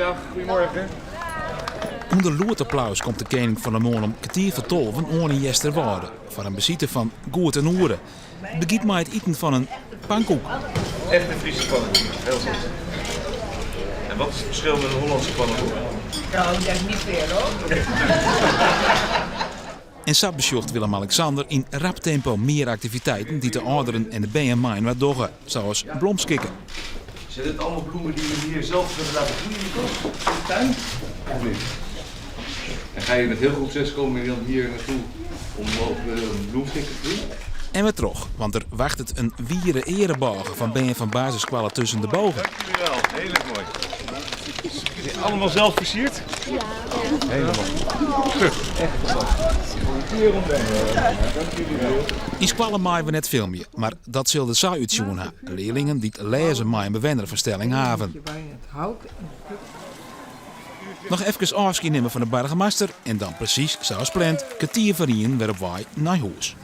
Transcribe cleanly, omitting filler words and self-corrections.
Goeiedag, goedemorgen. Under lûd applaus komt de kening fan 'e moarn om kertier foar tolven oan yn Easterwâlde foar in besite fan goed in oere. It begjint mei it iten fan in pankoek. Echte Friese pannenkoek, heel goed. En wat is het verschil met een Hollandse pannenkoek? Nou, dat is niet veel hoor. En sa besjocht Willem-Alexander yn rap tempo mear aktiviteiten dy't de âlderen en de bern mei-inoar dogge, sa as blomskikke. Zijn dit allemaal bloemen die jullie hier zelf hebben laten groeien in de kas? In de tuin? Of niet? En ga je met heel groep 6 komen jullie dan hier naartoe om ook bloemschikken te doen? En wer troch, want der wachtet in wiere earebôge fan bern fan basisskoalle Tussen de Bogen. Dank jullie wel, heel erg mooi. Allemaal zelf versierd? Ja. Helemaal goed. Echt fantastisch. Eer om Dank jullie wel. Yn skoalle meie we net filmje, mar dat sil der sa útsjoen ha. Learlingen dy't lêze mei in bewenner fan Stellinghaven. Noch efkes ôfskie nimme fan de boargemaster en dan presys sa as pland, kertier foar ienen wer op wei nei hûs.